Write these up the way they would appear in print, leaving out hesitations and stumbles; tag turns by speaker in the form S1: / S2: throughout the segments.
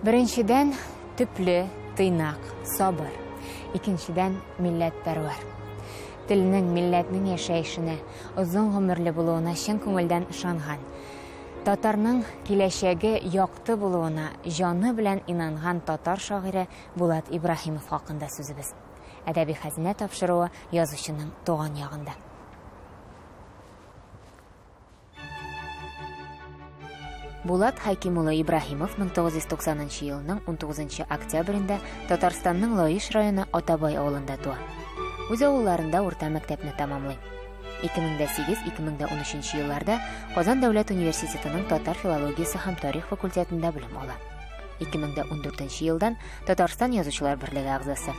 S1: Беренчедән, төпле, тыйнак, сабыр. Икенчедән, милләтпәрвәр. Телнең, милләтнең яшәешенә, озын гомерле булуына чын күңелдән ышанган. Татарның киләчәге якты булуына җаны белән инанган татар шагыйре Булат Ибраһимов хакында сүзебез. Әдәби хәзинә тапшыруы язучының туган ягында. Булат Хәким улы Ибраһимов 1990 елның 19 октябрендә Татарстанның Лаеш районы Атабай авылында туа. Үз авылларында урта мәктәпне тәмамлый. 2008-2013 елларда Казан дәүләт университетының татар филологиясе һәм тарих факультетында белем ала. 2014 елдан Татарстан Язучылар берлеге әгъзасы.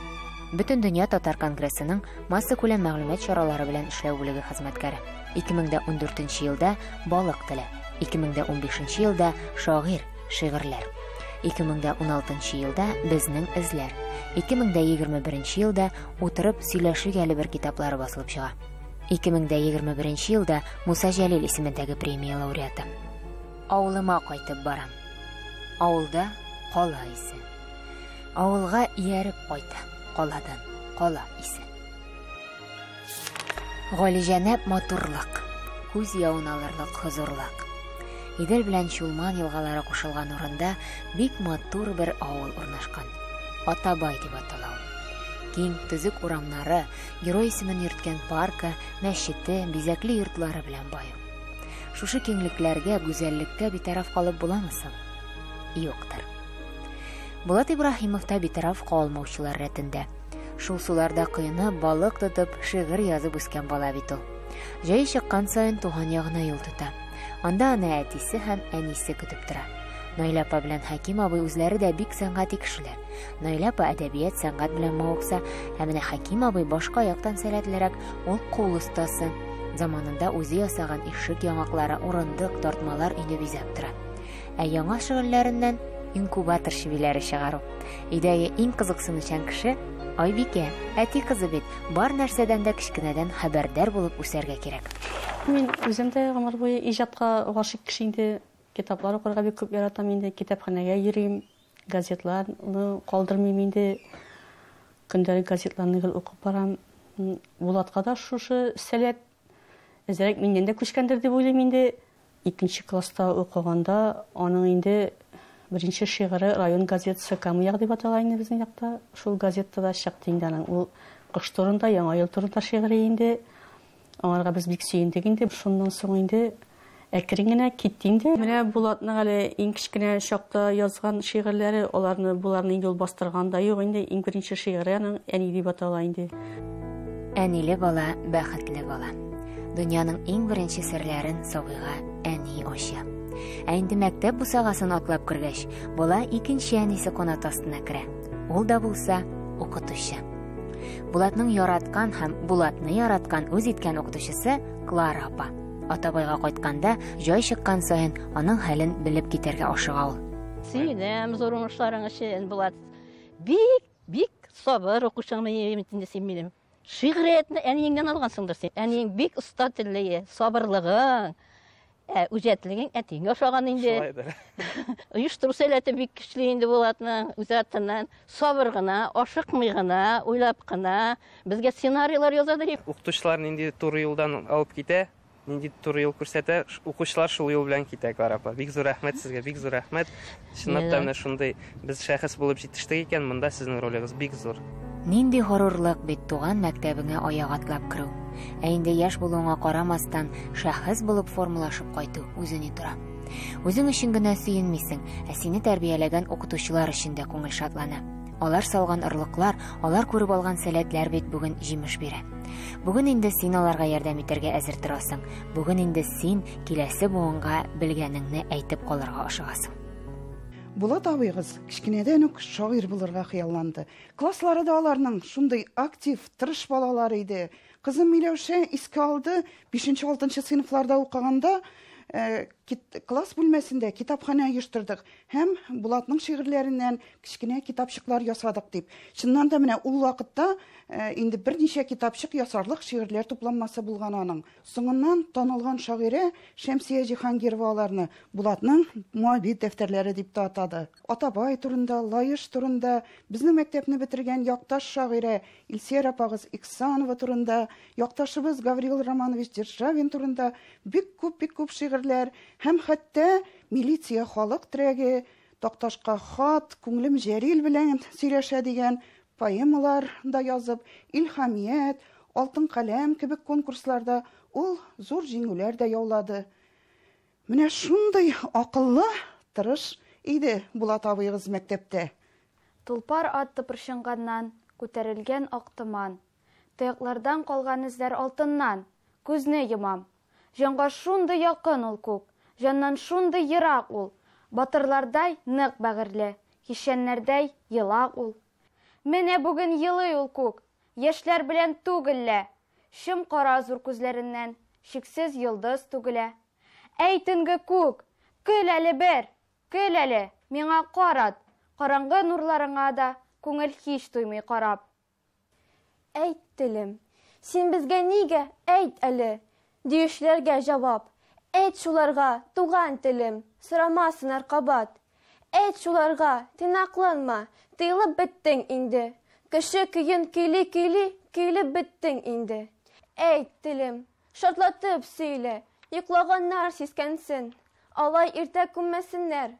S1: Бөтендөнья татар конгрессының массакүләм мәгълүмат чаралары белән эшләү бүлеге хезмәткәре. 2014 елда Балык теле. 2015 елда Шагыйрь, шигырьләр. 2016 елда Безнең эзләр. 2021 елда Утырып сөйләшик әле бер китаплары басылып чыга. 2021 елда Муса Җәлил исемендәге премия лауреаты. Авылыма кайтып барам. Авылда кала исе. Авылга ияреп кайта, каладан кала исе. Галиҗәнәп матурлык, күз явын алырлык хозурлык. Идел белән Чулман елгалары кушылган урында бик матур бер авыл урнашкан. Атабай дип атала ул. Киң, төзек урамнары, герой исемен йөрткән паркы, мәчете, бизәкле йортлары белән бай ул. Шушы киңлекләргә, гүзәллеккә битараф калып буламы соң? Юктыр. Булат Ибраһимов та битараф калмаучылар рәтендә. Шул суларда коенып, балык тотып, шигырь язып үскән бала бит ул. Җае чыккан саен туган ягына юл тота. Анда аны әтисе һәм әнисе көтеп тора. Наилә апа белән Хәким абый үзләре дә бик сәнгати кешеләр. Наилә апа әдәбият, сәнгать белән мавыкса, ә менә Хәким абый башка яктан сәләтлерәк, ул кул остасы. Заманында үзе ясаган ишек яңаклары, урындык, тартмалар өйне бизәп тора. Ә яңа шөгыльләреннән инкубатор чебиләре чыгару. Өйдәге иң кызыксынучан кеше Айбикә. Әти кызы бит, бар нәрсәдән дә кечкенәдән хәбәрдар булып үсәргә кирәк.
S2: Мин үзем дә гомер буе иҗатка гашыйк кеше инде. Китаплар укырга бик күп яратам инде, китапханәгә йөрим, газетларны калдырмыйм инде. Көндәлек газетларны гел укып барам. Булатка да шушы сәләт әзрәк миннән дә күчкәндер дип уйлыйм инде. Икенче класста укыганда аның инде беренче шигыре район газетасы Кама ягы дип атала инде безнең якта. Шул газетада чыкты инде аның. Ул кыш турында, Яңа ел турында шигыре инде. Аңарга без бик сөендек инде. Шуннан соң инде әкрен генә китте инде. Менә Булатның әле иң кечкенә чакта язган шигырьләре, аларны боларны инде ул бастырган да юк инде. Иң беренче шигыре аның Әни дип атала инде.
S1: Әниле бала, бәхетле бала. Дөньяның иң беренче серләрен сабыйга әни ача. Ә инде мәктәп бусагасын атлап кергәч, бала икенче әнисе канаты астына керә. Ул да булса укытучы. Булатның яраткан һәм Булатны яраткан, үз иткән укытучысы Клара апа. Атабайга кайтканда, җай чыккан саен аның хәлен белеп китәргә ашыга ул.
S3: Сөенәм зур уңышларың өчен, Булат. Бик, бик сабыр укучың инде син минем. Шигъриятне әниеңнән алгансыңдыр син. Әниең бик оста телле, сабырлыгың, Ә үҗәтлегең әтиеңә ошаган инде.
S4: Шулайдыр.
S3: Оештыру сәләте бик көчле инде Булатның, үз артыннан. Сабыр гына, ашыкмый гына, уйлап кына безгә сценарийлар яза ди.
S4: Укытучылар нинди туры юлдан алып китә, нинди туры юл күрсәтә, укучылар шул юл белән китә, Клара апа. Бик зур рәхмәт сезгә, бик зур рәхмәт. Чынлап та менә шундый без шәхес булып җитештек икән, монда сезнең ролегыз бик зур.
S1: Нинди горурлык бит туган мәктәбеңә аяк атлап керү. Ә инде яшь булуыңа карамастан, шәхес булып формалашып кайту үзе ни тора. Үзең өчен генә сөенмисең, ә сине тәрбияләгән укытучылар өчен дә күңел шатлана. Алар салган орлыклар, алар күреп алган сәләтләр бит бүген җимеш бирә. Бүген инде син аларга ярдәм итәргә әзер торасың. Бүген инде син киләсе буынга белгәнеңне әйтеп калырга ашыгасың.
S5: Булат абыегыз кечкенәдән үк шагыйрь булырга хыялланды. Класслары да аларның шундый актив, тырыш балалар иде. Кызым Миләүшә искә алды, 5-6 сыйныфларда укыганда, э, Класс бүлмәсендә китапханә оештырдык һәм Булатның шигырьләреннән кечкенә китапчыклар ясадык дип. Чыннан да менә ул вакытта инде берничә китапчык ясарлык шигырьләр тупланмасы булган аның. Соңыннан танылган шагыйрә Шәмсия Җиһангирова аларны Булатның Моабит дәфтәрләре дип тә атады. Атабай турында, Лаеш турында, безнең мәктәпне бетергән якташ шагыйрә Илсөяр апагыз Иксанова турында, якташыбыз Гавриил Романович Державин турында бик күп, бик күп шигырьләр һәм хәтта Милиция халык терәге, Такташка хат, Күңлем Җәлил белән сөйләшә дигән поэмалар да язып, Илһамият, Алтын каләм кебек конкурсларда ул зур җиңүләр дә яулады. Менә шундый акыллы, тырыш иде Булат абыегыз мәктәптә.
S6: Тулпар ат тыпырчынганнан Күтәрелгән ак томан. Тояклардан калган эзләр алтыннан. Күзне йомам. Җанга шундый якын ул күк, Җаннан шундый ерак ул. Батырлардай нык бәгырьле, Хищәннәрдәй елак ул. Менә бүген елый ул күк, Яшьләр белән түгел лә. Чем кара зур күзләреннән Чиксез йолдыз түгелә. Әй, төнге күк! Көл әле бер! Көл әле, миңа карат! Караңгы нурларыңа да Күңел һич туймый карап.
S7: Әйт, телем, син безгә нигә, әйт әле, Диючеләргә җавап. Әйт шуларга, туган телем, Сорамасыннар кабат. Әйт шуларга, тыйнакланма, Тыелып беттең инде. Кеше көен көйли-көйли, Көйлеп беттең инде. Әйт, телем, шартлатып сөйлә, Йоклаганнар сискәнсен. Алай иртә күммәсеннәр.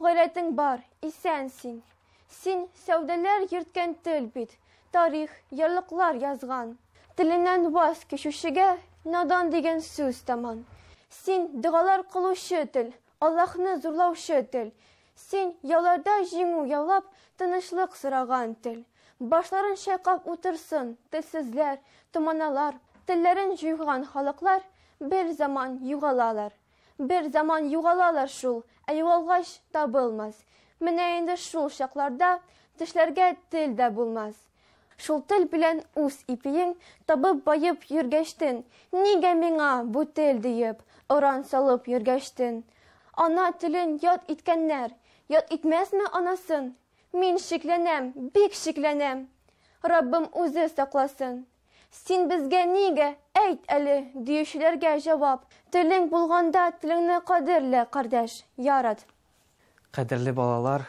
S7: Гайрәтең бар, исән син. Син сәүдәләр йөрткән тел бит, тарих, ярлыклар язган. Теленнән ваз кичүчегә надан дигән сүз таман. Син догалар кылучы тел, Аллаһны зурлаучы тел. Син яуларда җиңү яулап, тынычлык сораган тел. Башларын чайкап утырсын телсезләр, томаналар, телләрен җуйган халыклар бер заман югалалар. Бер заман югалалар шул, ә югалгач табылмас. Менә инде шул чакларда тешләргә тел дә булмас. Шул тел белән үз ипиең табып баеп йөргәчтен, нигә миңа бу тел диеп, оран салып йөргәчтен. Ана телен ят иткәннәр, ят итмәсме анасын? Мин шикләнәм, бик шикләнәм. Раббым үзе сакласын. Син безгә нигә, әйт әле, диючеләргә җавап. Телең булганда телеңне кадерлә, кардәш, ярат.
S4: Кадерле балалар,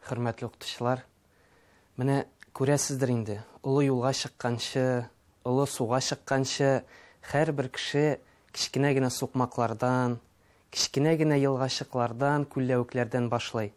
S4: хөрмәтле укытучылар, менә күрәсездер инде, олы юлга чыкканчы, олы суга чыкканчы һәрбер кеше кечкенә генә сукмаклардан, кечкенә генә елгачыклардан, күлләвекләрдән башлый.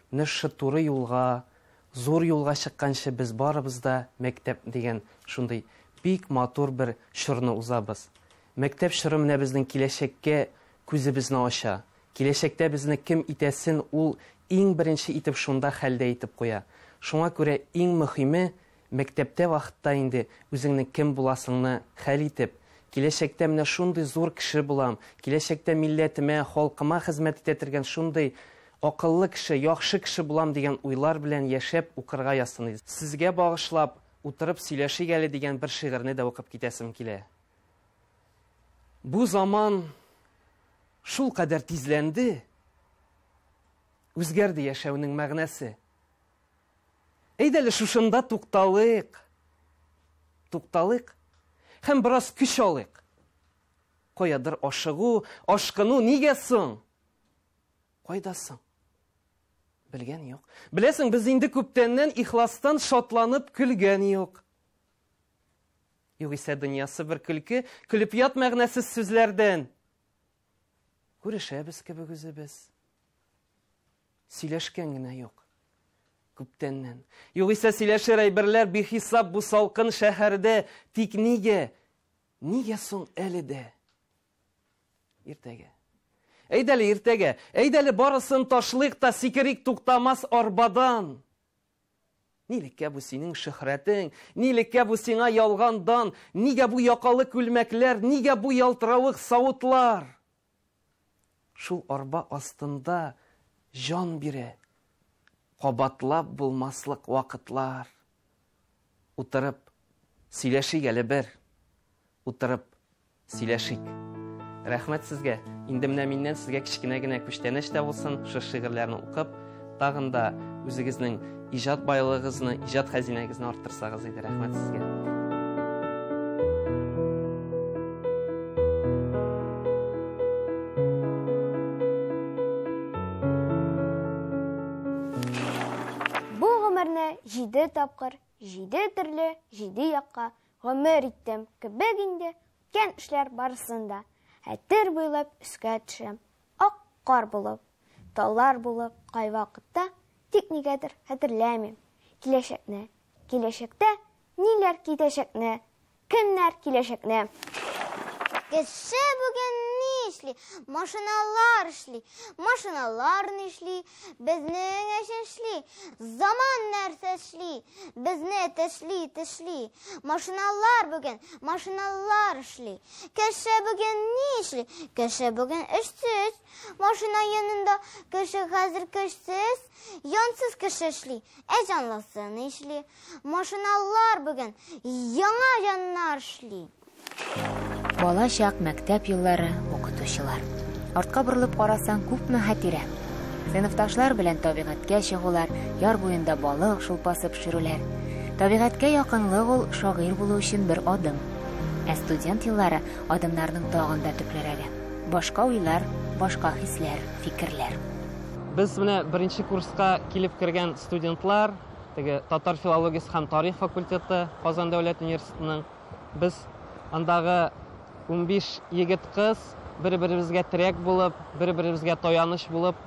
S4: Менә шушы туры юлга, зур юлга чыкканчы без барыбыз да мәктәп дигән шундый бик матур бер чорны узабыз. Мәктәп чоры менә безнең киләчәккә күзебезне ача. Киләчәктә безне кем итәсен ул иң беренче итеп шунда хәлдә итеп куя. Шуңа күрә иң мөһиме мәктәптә вакытта инде үзеңнең кем буласыңны хәл итеп, киләчәктә менә шундый зур кеше булам, киләчәктә милләтемә, халкыма хезмәт итә торган шундый акыллы кеше, яхшы кеше булам дигән уйлар белән яшәп укырга язсын. Сезгә багышлап утырып сөйләшик әле дигән бер шигырьне дә укып китәсем килә. Бу заман шул кадәр тизләнде, үзгәрде яшәүнең мәгънәсе. Әйдә әле шушында тукталыйк. Тукталыйк һәм бераз көч алыйк. Каядыр ашыгу, ашкыну нигә соң? Кайда соң? Белгән юк. Беләсең, без инде күптәннән ихластан шатланып көлгән юк. Югыйсә дөньясы бер көлке, көлеп ят мәгънәсез сүзләрдән. Күрешәбез кебек үзебез. Сөйләшкән генә юк. Күптәннән. Югыйсә сөйләшер әйберләр бихисап бу салкын шәһәрдә. Тик нигә? Нигә соң әле дә? Иртәгә. Әйдә әле иртәгә. Әйдә әле барысын ташлыйк та сикерик туктамас арбадан. Нилеккә бу синең шөһрәтең, нилеккә бу сиңа ялган дан, нигә бу якалы күлмәкләр, нигә бу ялтыравык савытлар? Шул арба астында җан бирә, кабатлап булмаслык вакытлар. Утырып сөйләшик әле бер, утырып сөйләшик. Рәхмәт сезгә. Инде менә миннән сезгә кечкенә генә күчтәнәч тә булсын, шушы шигырьләрне укып, тагын да үзегезнең иҗат байлыгыгызны, иҗат хәзинәгезне арттырсагыз иде. Рәхмәт сезгә.
S7: Бу гомерне җиде тапкыр, җиде төрле, җиде якка гомер иттем кебек инде, үткән эшләр барысын да хәтер буйлап өскә төшәм. Ак кар булып, таллар булып, кайвакытта тик нигәдер хәтерләмим. Киләчәкне, киләчәктә ниләр китәчәкне, кемнәр киләчәкне.
S8: Кеше бүген ни эшли? Машиналар эшли. Машиналар ни эшли? Безнең өчен эшли. Заман нәрсә эшли? Безне тешли, тешли. Машиналар бүген, машиналар эшли. Кеше бүген ни эшли? Кеше бүген эшсез. Машина янында кеше хәзер кешсез. Янсыз кеше эшли, ә җанлысы ни эшли? Машиналар бүген яңа җаннар эшли.
S1: Бала чак, мәктәп еллары, укытучылар. Артка борылып карасаң, күпме хатирә. Сыйныфташлар белән табигатькә чыгулар, яр буенда балык шулпасы пешерүләр. Табигатькә якынлык ул шагыйрь булу өчен бер адым. Ә студент еллары адымнарның тагын да төплерәге. Башка уйлар, башка хисләр, фикерләр.
S4: Без менә беренче курска килеп кергән студентлар, теге татар филологиясе һәм тарих факультеты Казан дәүләт университетының, без андагы 15 егет-кыз бер-беребезгә терәк булып, бер-беребезгә таяныч булып,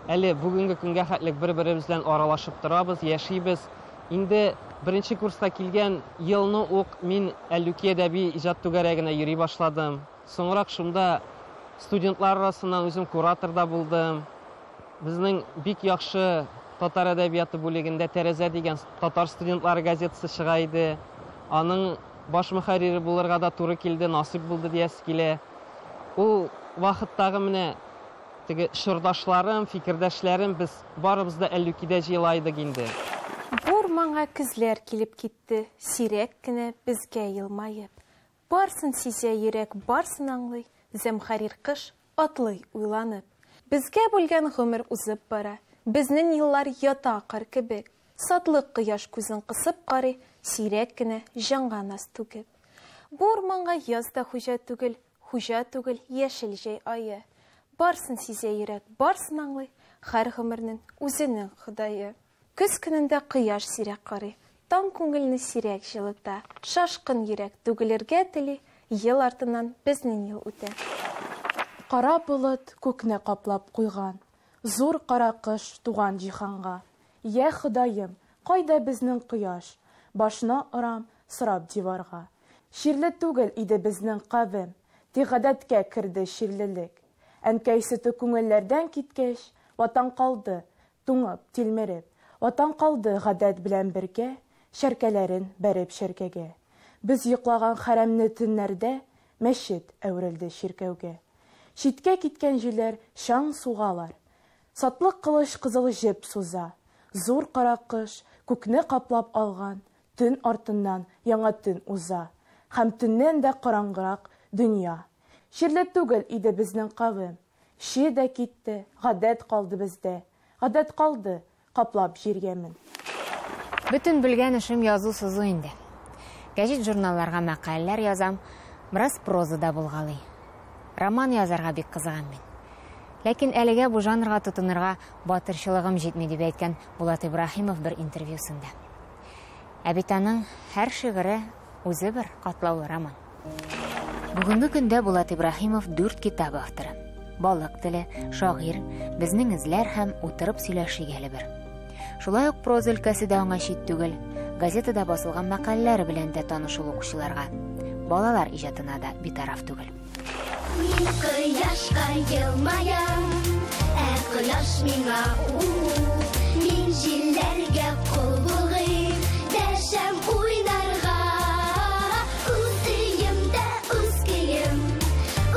S4: әле бүгенге көнгә хәтлек бер-беребез белән аралашып торабыз, яшибез. Инде беренче курска килгән елны ук мин Әллүки әдәби иҗат түгәрәгенә йөри башладым. Соңрак шунда студентлар арасыннан үзем куратор да булдым. Безнең бик яхшы татар әдәбияты бүлегендә Тәрәзә дигән татар студентлары газетасы чыга иде. Аның баш мөхәррире булырга да туры килде, насыйп булды диясе килә. Ул вакыттагы менә теге чордашларым, фикердәшләрем, без барыбыз да Әллүкидә җыела идек инде.
S9: Бу урманга көзләр килеп китте, сирәк кенә безгә елмаеп. Барсын сизә йөрәк, барсын аңлый, зәмхәрир кыш атлый уйланып. Безгә бүлгән гомер узып бара, безнең еллар ята кар кебек. Сатлык кояш күзен кысып карый, сирәк кенә җанга наз түгеп. Бу урманга яз да хуҗа түгел, хуҗа түгел яшел җәй ае. Барсын сизә йөрәк, барсын аңлый, һәр гомернең үзенең Ходае. Көз көнендә кояш сирәк карый, таң күңелне сирәк җылыта. Шашкын йөрәк түгелергә тели, ел артыннан безнең ел үтә.
S10: Кара болыт күкне каплап куйган, зур кара кыш туган җиһанга. Йә Ходаем, кайда безнең кояш? Башны орам, сорап диварга. Чирле түгел иде безнең кавем, тик гадәткә керде чирлелек. Әнкәй сөте күңелләрдән киткәч, ватан калды, туңып, тилмереп. Ватан калды гадәт белән бергә, чәркәләрен бәреп чәркәгә. Без йоклаган хәрәмне төннәрдә мәчет әверелде чиркәүгә. Читкә киткән җилләр чаң сугалар. Сатлык кылыч кызыл җеп суза. Зур кара кыш күкне каплап алган, төн артыннан яңа төн уза. Һәм төннән дә караңгырак дөнья. Чирле түгел иде безнең кавем. Чир дә китте, гадәт калды бездә. Гадәт калды, каплап җиргә мен.
S1: Бөтен белгән эшем язу-сызу инде. Гәҗит-журналларга мәкаләләр язам, бераз проза да булгалый. Роман язарга бик кызыгам мин. Ләкин әлегә бу жанрга тотынырга батырчылыгым җитми, дип әйткән Булат Ибраһимов бер интервьюсында. Ә бит аның һәр шигыре үзе бер катлаулы роман. Бүгенге көндә Булат Ибраһимов 4 китап авторы. Балык теле, шагыйрь, безнең эзләр һәм утырып сөйләшик әле бер. Шулай ук проза өлкәсе дә аңа чит түгел. Газетада басылган мәкаләләре белән дә таныш ул укучыларга. Балалар иҗатына да битараф түгел.
S11: Мин кояшка елмаям, ә кояш миңа у-у. Мин җилләргә кул болгыйм, дәшәм уйнарга. Үз өемдә үз көем,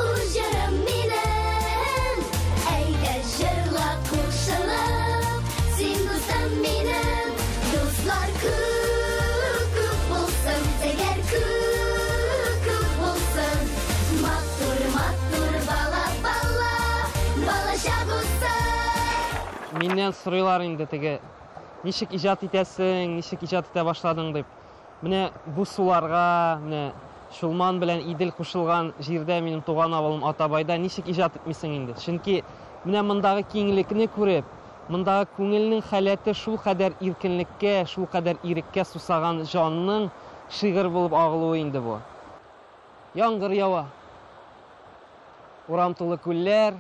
S11: үз җырым минем. Әйдә җырла кушылып, син дустым минем. Дуслар күп, күп булсын, зәңгәр күк, күк булсын. Матур, матур бала, бала.
S4: Миннән сорыйлар инде теге, ничек иҗат итәсең, ничек иҗат итә башладың дип. Менә бу суларга, менә Чулман белән Идел кушылган җирдә, минем туган авылым Атабайда ничек иҗат итмисең инде? Чөнки менә мондагы киңлекне күреп, мондагы күңелнең халәте шул кадәр иркенлеккә, шул кадәр иреккә сусаган җанның шигырь булып агылуы инде бу. Яңгыр ява. Урам тулы күлләр,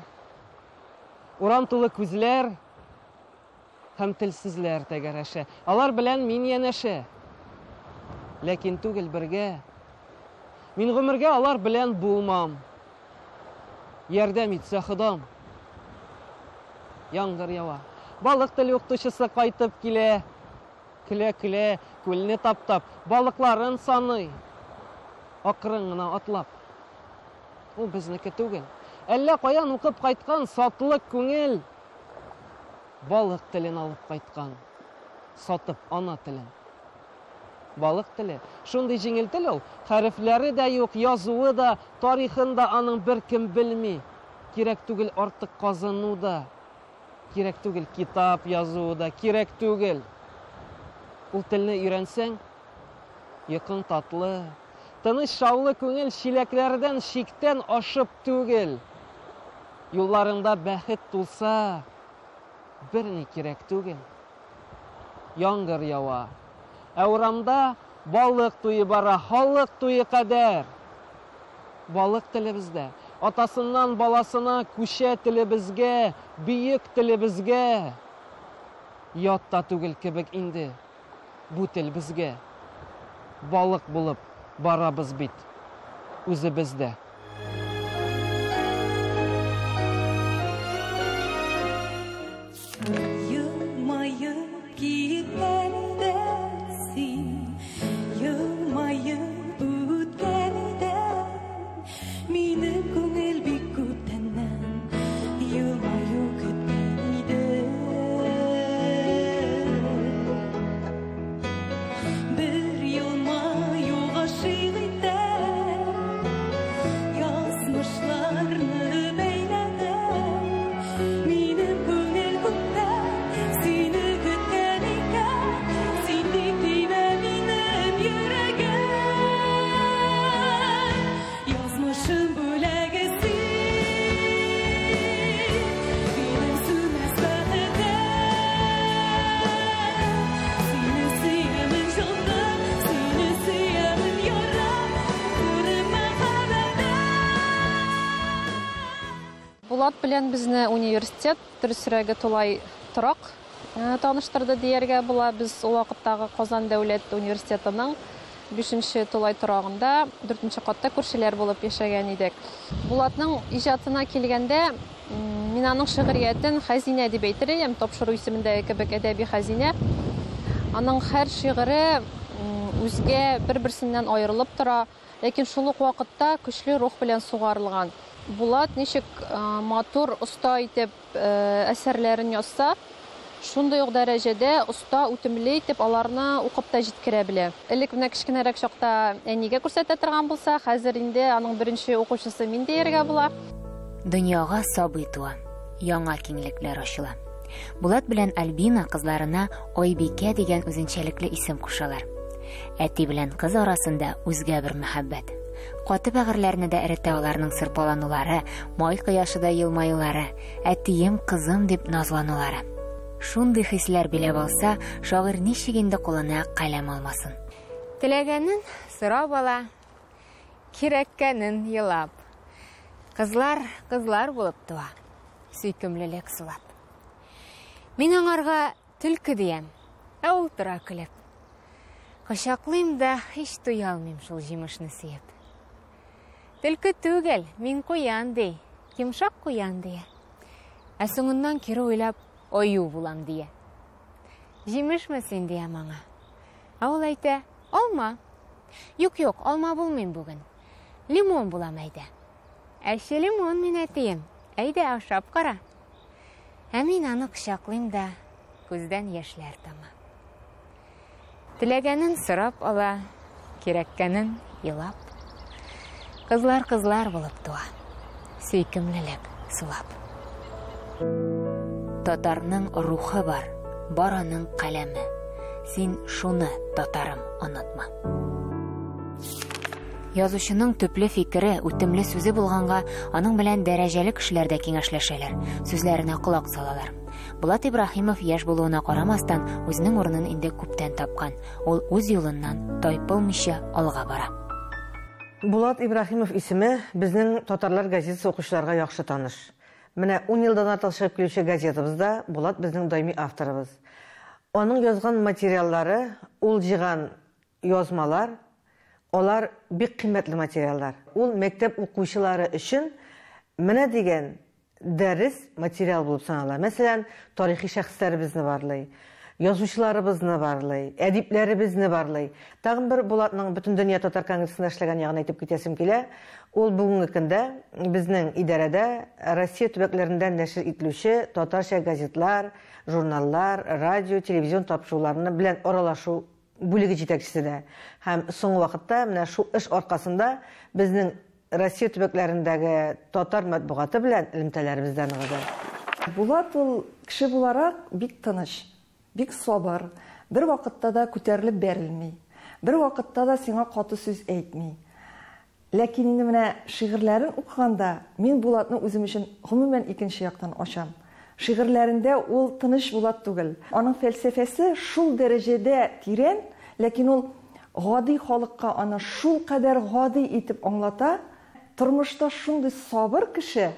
S4: урам тулы күзләр һәм телсезләр тәгәрәшә. Алар белән мин янәшә. Ләкин түгел бергә. Мин гомергә алар белән булмам. Ярдәм итсә Ходам. Яңгыр ява. Балык теле укытучысы кайтып килә. Көлә-көлә, күлне таптап, балыкларын саный. Акрын гына атлап. Ул безнеке түгел. Әллә каян укып кайткан сатлык күңел балык телен алып кайткан. Сатып ана телен. Балык теле. Шундый җиңел тел ул. Хәрефләре дә юк, язуы да, тарихын да аның беркем белми. Кирәк түгел артык казыну да. Кирәк түгел китап язуы да, кирәк түгел. Ул телне өйрәнсәң, йокың татлы, тыныч шаулы күңел чиләкләрдән чиктән ашып түгел. Юлларыңда бәхет тулса, берни кирәк түгел. Яңгыр ява. Ә урамда балык туе бара, халык туе кадәр. Балык телебездә, атасыннан баласына күчә телебезгә, бөек телебезгә. Ят та түгел кебек инде бу тел безгә. Балык булып барабыз бит үзебез дә.
S12: Елмаеп киткәндә син, елмаеп үткәндә, минем күңел бик күптәннән елмаю көткән иде. Бер елмаю гашыйк итә, язмышларны бәйләнә. Минем күңел күптән сине көткән икән, син тик тимә минем йөрәгем. Язмышым бүләге син, минем сүнмәс бәхетем. Сине сөямен җаным, сине сөямен ярым, күрем мәхәббәтем.
S13: Булат белән безне университет, дөресрәге тулай торак таныштырды дияргә була. Без ул вакыттагы Казан дәүләт университетының 5нче тулай торагында 4нче катта күршеләр булып яшәгән идек. Булатның иҗатына килгәндә, мин аның шигъриятен хәзинә дип әйтер идем, тапшыру исемендәге кебек әдәби хәзинә. Аның һәр шигыре үзгә, бер-берсеннән аерылып тора, ләкин шул ук вакытта көчле рух белән сугарылган. Булат ничек матур, оста итеп әсәрләрен язса, шундый ук дәрәҗәдә оста, үтемле итеп аларны укып та җиткерә белә. Элек менә кечкенәрәк чакта әнигә күрсәтә торган булса, хәзер инде аның беренче укучысы мин дияргә була.
S1: Дөньяга сабый туа, яңа киңлекләр ачыла. Булат белән Альбина кызларына Айбикә дигән үзенчәлекле исем кушалар. Әти белән кыз арасында үзгә бер мәхәббәт. Каты бәгырьләрне дә эретә аларның сырпаланулары, май кояшы да елмаюлары, әтием, кызым дип назланулары. Шундый хисләр биләп алса, шагыйрь ничек инде кулына каләм алмасын.
S14: Теләгәнен сорап ала, кирәккәнен елап. Кызлар кызлар булып туа, сөйкемлелек сулап. Мин аңарга төлке диям, ә ул тора көлеп. Кочаклыйм да һич туя алмыйм шул җимешне сөеп. Төлке түгел, мин куян ди, йомшак куян дия. Ә соңыннан кире уйлап, аю булам дия. Җимешме син диям аңа. Ә ул әйтә, алма. Юк, юк, алма булмыйм бүген. Лимон булам әйдә. Әче лимон мин әтием, әйдә ашап кара. Ә мин аны кочаклыйм да, күздән яшьләр тама. Теләгәнен сорап ала, кирәккәнен елап. Кызлар кызлар булып туа, сөйкемлелек сулап.
S1: Татарның рухы бар, бар аның каләме. Син шуны, татарым, онытма. Язучының төпле фикере, үтемле сүзе булганга, аның белән дәрәҗәле кешеләр дә киңәшләшәләр, сүзләренә колак салалар. Булат Ибраһимов яшь булуына карамастан, үзенең урынын инде күптән тапкан. Ул үз юлыннан тайпылмыйча алга бара.
S15: Булат Ибраһимов исеме безнең Татарлар газетасы укучыларга яхшы таныш. Менә ун елдан артык чыгып килүче газетабызда Булат безнең даими авторыбыз. Аның язган материаллары, ул җыйган язмалар, алар бик кыйммәтле материаллар. Ул мәктәп укучылары өчен менә дигән дәрес материал булып санала. Мәсәлән, тарихи шәхесләребезне барлый, язучыларыбызны барлый, әдипләребезне барлый. Тагын бер Булатның Бөтендөнья татар конгрессында эшләгән ягын әйтеп китәсем килә. Ул бүгенге көндә безнең идарәдә Россия төбәкләрендә нәшер ителүче татарча газетлар, журналлар, радио, телевизион тапшыруларны белән аралашу бүлеге җитәкчесе дә. Һәм соңгы вакытта менә шул эш аркасында безнең Россия төбәкләрендәге татар матбугаты белән элемтәләребез дә ныгыды.
S16: Булат ул кеше буларак бик тыныч, бик сабыр, бервакытта да күтәрелеп бәрелми, бервакытта да сиңа каты сүз әйтми. Ләкин инде менә шигырьләрен укыганда, мин Булатны үзем өчен гомумән икенче яктан ачам. Шигырьләрендә ул тыныч Булат түгел. Аның фәлсәфәсе шул дәрәҗәдә тирән, ләкин ул гади халыкка аны шулкадәр гади итеп аңлата. Тормышта шундый сабыр кеше,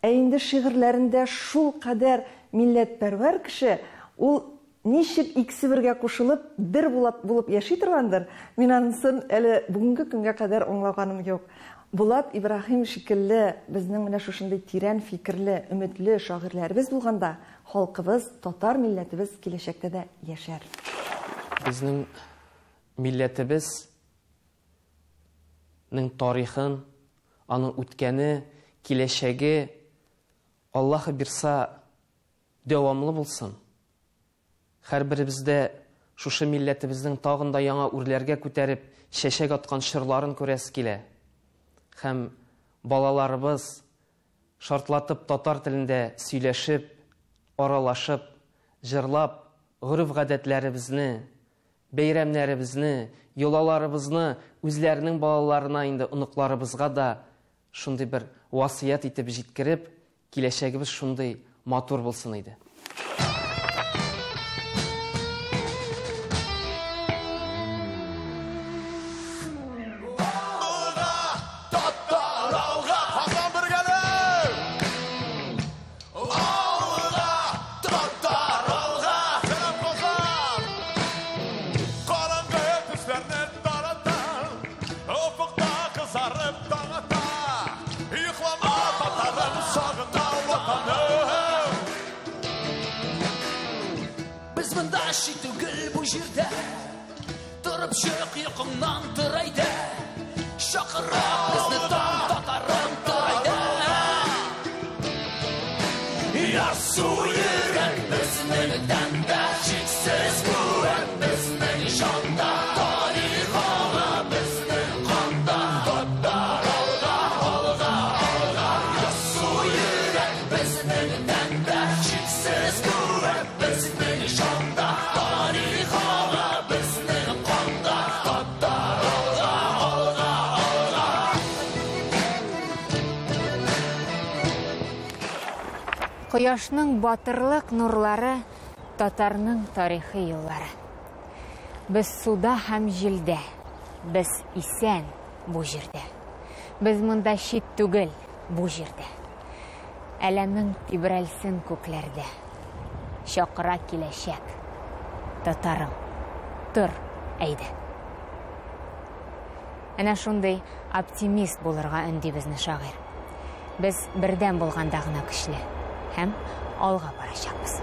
S16: ә инде шигырьләрендә шулкадәр милләтпәрвәр кеше, ул Ничек икесе бергә кушылып, бер Булат булып яши торгандыр, мин анысын әле бүгенге көнгә кадәр аңлаганым юк. Булат Ибраһим шикелле безнең менә шушындый тирән фикерле, өметле шагыйрьләребез булганда, халкыбыз, татар милләтебез киләчәктә дә яшәр.
S4: Безнең милләтебез нең тарихын, аның үткәне, киләчәге, Аллаһы бирса, дәвамлы булсын. Һәрберебездә шушы милләтебезнең тагын да яңа үрләргә күтәреп, чәчәк аткан чорларын күрәсе килә. Һәм балаларыбыз шартлатып татар телендә сөйләшеп, аралашып, җырлап, гореф-гадәтләребезне, бәйрәмнәребезне, йолаларыбызны үзләренең балаларына инде оныкларыбызга да шундый бер васыять итеп җиткереп, Киләчәгебез шундый матур булсын иде.
S17: Без монда чит түгел бу җирдә. Торып чык йокыңнан тор әйдә. Чакыра безне таң татарым тор әйдә. Ярсу йөрәк безнең тәндә, чиксез куәт безнең җанда. Тарих ага безнең канда. Татар алга, алга, алга. Ярсу йөрәк безнең тәндә, чиксез куәт безнең җанда. Тарих ага безнең канда. Татар алга, алга, алга.
S14: Кояшның батырлык нурлары, татарның тарихи юллары. Без суда һәм җилдә, без исән бу җирдә. Без монда чит түгел бу җирдә. Әләмең тибрәлсен күкләрдә. Чакыра киләчәк. Татарым, тор, әйдә. Әнә шундый оптимист булырга өнди безне шагыйрь. Без бердәм булганда гына көчле һәм алга барачакбыз.